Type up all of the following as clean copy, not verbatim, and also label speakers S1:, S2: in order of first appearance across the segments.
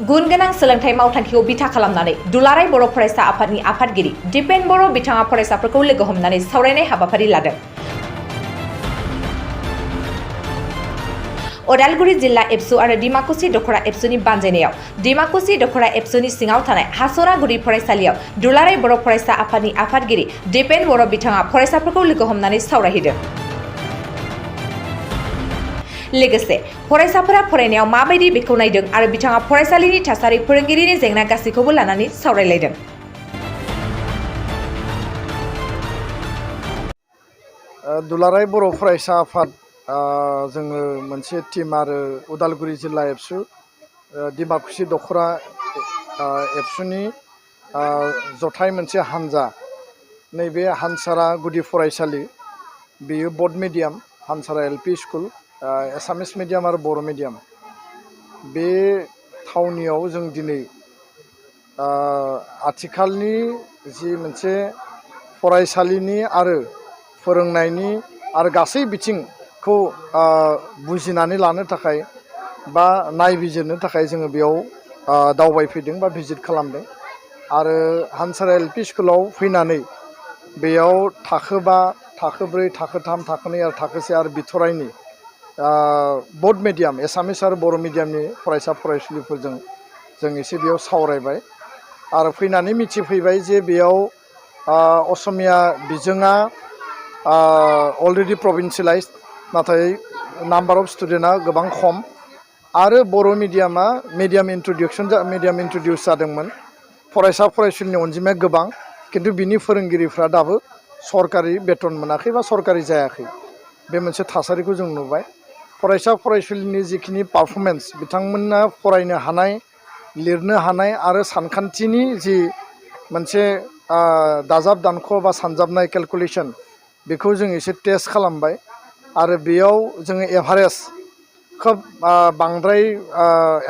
S1: गुन गोनां सोलोंथाइ मावथांखिखौ बिथा खालामनानै दुलाराय बर' फरायसा आफादनि आफादगिरि दिपेन बर' बिथाङा फरायसाफोरखौ लोगो हमनानै सावरायनाय हाबाफारि लादों। उदालगुरि जिल्ला एबसु आरो डिमाकुसि दखरा एबसुनि बानजायनायाव डिमाकुसि दखरा एबसुनि सिङाव थानाय हासरा गुदि फरायसालियाव दुलाराय बर' फरायसा आफादनि आफादगिरि दिपेन बर' बिथाङा फरायसाफोरखौ लोगो हमनानै सावरायहैदों। लोगोसे फरायसाफोरा फरायनायाव माबायदि बेखौ नायदों आरो बिथाङा फरायसालिनि थासारि फोरोंगिरिनि जेंना गासैखौबो लानानै सावरायलायदों।
S2: दुलाराय बर' फरायसा आफाद जोङो मोनसे टीम आरो उदालगुरि जिल्ला एबसु डिमाकुसि दखरा एबसुनि जथाय मोनसे हानजा नैबे हानसारा गुदि फरायसालि बेयो बड मिडियाम हानसारा एलपि स्कुल एसामिस मिडियाम आरो बर' मिडियाम बे थावनियाव जों दिनै आथिखालनि जि मोनसे फरायसालिनि आरो फोरोंनायनि आरो गासै बिथिंखौ बुजिनानै लानो थाखाय बा नायबिजिरनो थाखाय जोङो बेयाव दावबायफैदों बा भिजिट खालामदों आरो हानसारा एलपि स्कुलाव फैनानै बेयाव थाखो 5, थाखो 4, थाखो 3, थाखो 2 आरो थाखो 1 आरो बिथराइनि बड मिडियाम एसामिस आरो बर' मिडियामनि फरायसा फरायसुलिफोरजों जों एसे बेयाव सावरायबाय आरो फैनानै मिथिफैबाय जे बेयाव असमिया बिजोङा अलरेडि प्रभिन्सियेलाइज नाथाय नाम्बार अफ स्टुडेन्टआ गोबां खम आरो बर' मिडियामा मिडियाम इन्ट्रडिउस जादोंमोन फरायसा फरायसुलिनि अनजिमाया गोबां किन्तु बिनि फोरोंगिरिफ्रा दाबो सरकारि बेथन मोनाखै बा सरकारि जायाखै बे मोनसे थासारिखौ जों नुबाय फरायसा फरायसुलिनि जिखिनि पारफरमेन्स बिथांमोना फरायनो हानाय लिरनो हानाय आरो सानखान्थिनि जि मोनसे दाजाब दानख' बा सानजाबनाय केलकुलेसन बेखौ जों एसे टेस्ट खालामबाय आरो बेयाव जोङो एभारेज खोब बांद्राय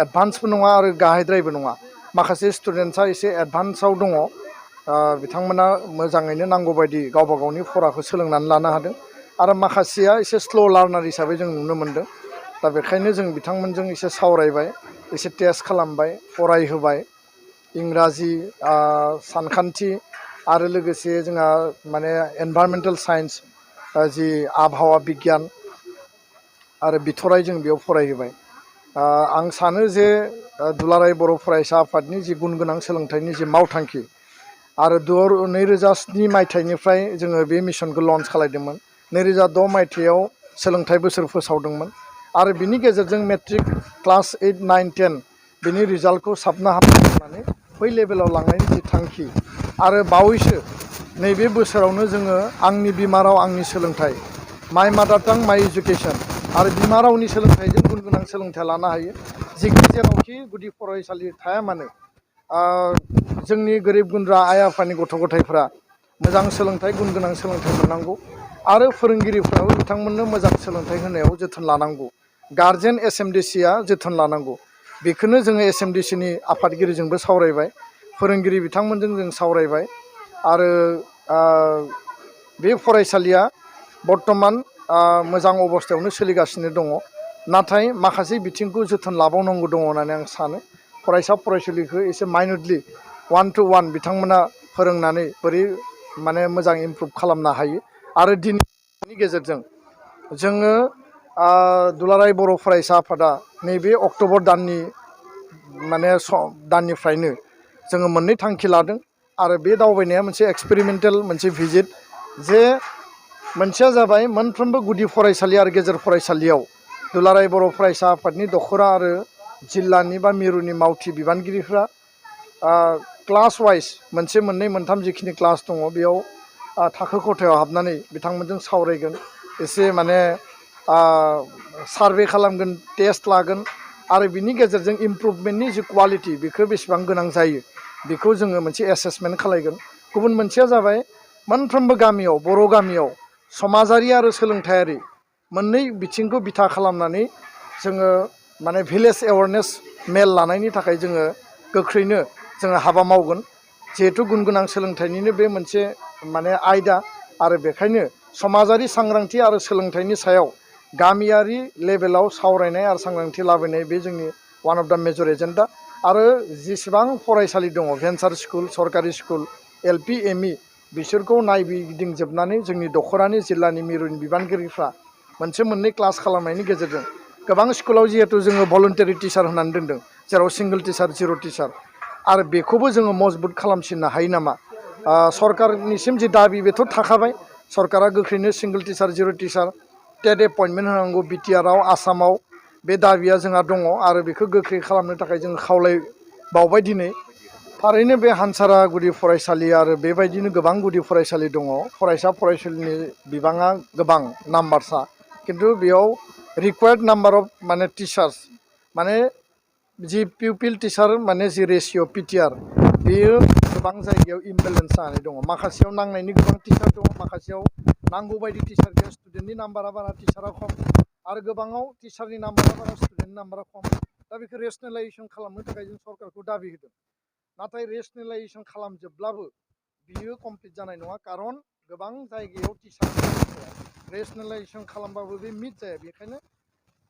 S2: एडभान्सबो नङा आरो गाहायद्रायबो नङा माखासे स्टुडेन्टसा एसे एडभान्सआव दङ बिथांमोना मोजाङैनो नांगौबायदि गावबा गावनि फराखौ सोलोंनानै लानो हादों आरो माखासेया एसे स्ल' लार्नार हिसाबै जों नुनो मोन्दों दा बेखायनो जों बिथांमोनजों एसे सावरायबाय एसे टेस्ट खालामबाय फरायहोबाय इंराजि सानखान्थि आरो लोगोसे जोंहा माने एनभायरमेन्टेल साइन्स जि आबहावा बिगियान आरो बिथराइ जों बेयाव फरायहोबाय आं सानो जे दुलाराय बर' फरायसा आफादनि जि गुन गोनां सोलोंथाइनि जि मावथांखि आरो 2007 मायथाइनिफ्राय जोङो बे मिशनखौ लन्च खालामदोंमोन 2006 मायथाइयाव सोलोंथाइ बोसोर फोसावदोंमोन आरो बिनि गेजेरजों मेट्रिक क्लास 8, 9, 10 बिनि रिजाल्टखौ साबना हामना खालामनानै बै लेभेलाव लांनायनि जि थांखि आरो बावैसो नैबे बोसोरावनो जोङो आंनि बिमा राव आंनि सोलोंथाइ माइ मादार टां माइ इडुकेसन आरो बिमा रावनि सोलोंथाइजों गुन गोनां सोलोंथाइ लानो हायो जिखि जेरावखि गुदि फरायसालि थाया मानो जोंनि गोरिब गुन्द्रा आइ आफानि गथ' गथायफ्रा मोजां सोलोंथाइ गुन गोनां सोलोंथाइ मोननांगौ आरो फोरोंगिरिफ्राबो बिथांमोननो मोजां सोलोंथाइ होनायाव जोथोन लानांगौ गार्जेन एसएमडिसिआ जोथोन लानांगौ बेखौनो जोङो एसएमडिसिनि आफादगिरिजोंबो सावरायबाय फोरोंगिरि बिथांमोनजों जों सावरायबाय आरो बे फरायसालिया बर्तमान मोजां अबस्थायावनो सोलिगासिनो दङ नाथाय माखासे बिथिंखौ जोथोन लाबावनांगौ दङ होननानै आं सानो फरायसा फरायसुलिखौ एसे माइनरलि 1 to 1 बिथांमोना फोरोंनानै बोरै माने मोजां इमप्रुभ खालामनो हायो आरो दिनैनि गेजेरजों जोङो दुलाराय बर' फरायसा आफादा नैबे अक्ट'बर दाननि माने दाननिफ्रायनो जोङो मोननै थांखि लादों आरो बे दावबायनाया मोनसे एक्सपेरिमेन्टेल मोनसे भिजिट जे मोनसेया जाबाय मोनफ्रोमबो गुदि फरायसालि आरो गेजेर फरायसालियाव दुलाराय बर' फरायसा आफादनि दखरा आरो जिल्लानि बा मिरुनि मावथि बिबानगिरिफ्रा क्लास वाइज मोनसे मोननै मोनथाम जिखिनि क्लास दङ बेयाव थाखो खथायाव हाबनानै बिथांमोनजों सावरायगोन एसे माने सार्भे खालामगोन टेस्ट लागोन आरो बिनि गेजेरजों इमप्रुभमेन्टनि जि क्वालिटि बेखौ बेसेबां गोनां जायो बेखौ जोङो मोनसे एसेसमेन्ट खालामगोन गुबुन मोनसेया जाबाय मोनफ्रोमबो गामियाव बर' गामियाव समाजारि आरो सोलोंथायारि मोननै बिथिंखौ बिथा खालामनानै जोङो माने भिलेज एवारनेस मेल लानायनि थाखाय जोङो गोख्रैनो जोङो हाबा मावगोन जिहेथु गुन गोनां सोलोंथाइनिनो बे मोनसे माने आयदा आरो बेखायनो समाजारि सांग्रांथि आरो सोलोंथाइनि सायाव गामियारि लेभेलाव सावरायनाय आरो सांग्रांथि लाबोनाय बे जोंनि one of the major agenda आरो जेसेबां फरायसालि दङ भेन्सार स्कुल सरकारि स्कुल एलपि एमइ बिसोरखौ नायगिदिंजोबनानै जोंनि दख'रानि जिल्लानि मिरुनि बिबानगिरिफ्रा मोनसे मोननै क्लास खालामनायनि गेजेरजों गोबां स्कुलाव जिहेतु जोङो भलन्टारि टिचार होनानै दोनदों जेराव सिंगल टिचार जिर' टिचार आरो बेखौबो जोङो मजबुत खालामसिननो हायो नामा सरकारनिसिम जि दाबि बेथ' थाखाबाय सरकारा गोख्रैनो सिंगल टिचार जिर' टिचार टेट एपइन्टमेन्ट होनांगौ बिटिआरआव आसामाव बे दाबिया जोंहा दङ आरो बेखौ गोख्रै खालामनो थाखाय जों खावलायबावबाय दिनै थारैनो बे हानसारा गुदि फरायसालि आरो बेबायदिनो गोबां गुदि फरायसालि दङ फरायसा फरायसुलिनि बिबाङा गोबां नाम्बारसा खिन्थु बेयाव रिक्वायर्ड नाम्बार अफ माने टिचार्स माने जि पिउपिल टिचार माने जि रेसिय' पिटिआर बेयो गोबां जायगायाव इमबेलेन्स जानानै दङ माखासेयाव नांनायनि गोबां टिचार दङ माखासेयाव नांगौ बायदि टिचार गैया स्टुडेन्टनि नाम्बारा बारा टिचारा खम आरो गोबाङाव टिचारनि नाम्बारा बारा स्टुडेन्टनि नाम्बारा खम दा बेखौ रेसनेलाइजेसन खालामनो थाखाय जों सरकारखौ दाबि होदों नाथाय रेसनेलाइजेसन खालामजोबब्लाबो बियो कमप्लिट जानाय नङा खारन गोबां जायगायाव टिचार रेसनेलाइजेसन खालामबाबो बे मिट जाया बेखायनो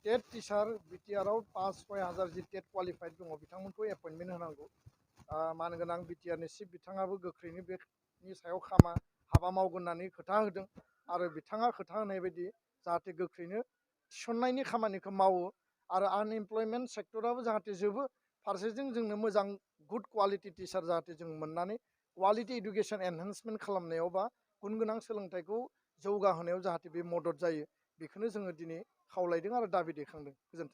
S2: टेट टिचार बिटिआरआव 5-6 जि टेट क्वालिफाइड दङ बिथांमोनखौ एपइन्टमेन्ट होनांगौ मानगोनां बिटिआरनि चिफ बिथाङाबो गोख्रैनो बेनि सायाव हाबा मावगोन होननानै खोथा होदों आरो बिथाङा खोथा होनाय बायदि जाहाथे गोख्रैनो थिसननायनि खामानिखौ मावो आरो आनएमप्लयमेन्ट सेक्टराबो जाहाथे जोबो फारसेथिं जोंनो मोजां गुड क्वालिटि टिचार जाहाथे जों मोननानै क्वालिटि इडुकेसन एनहेन्समेन्ट खालामनायाव बा गुन गोनां सोलोंथाइखौ जौगाहोनायाव जाहाथे बे मदद जायो बेखौनो जोङो दिनै खावलायदों आरो दाबि दैखांदों गोजोन्थों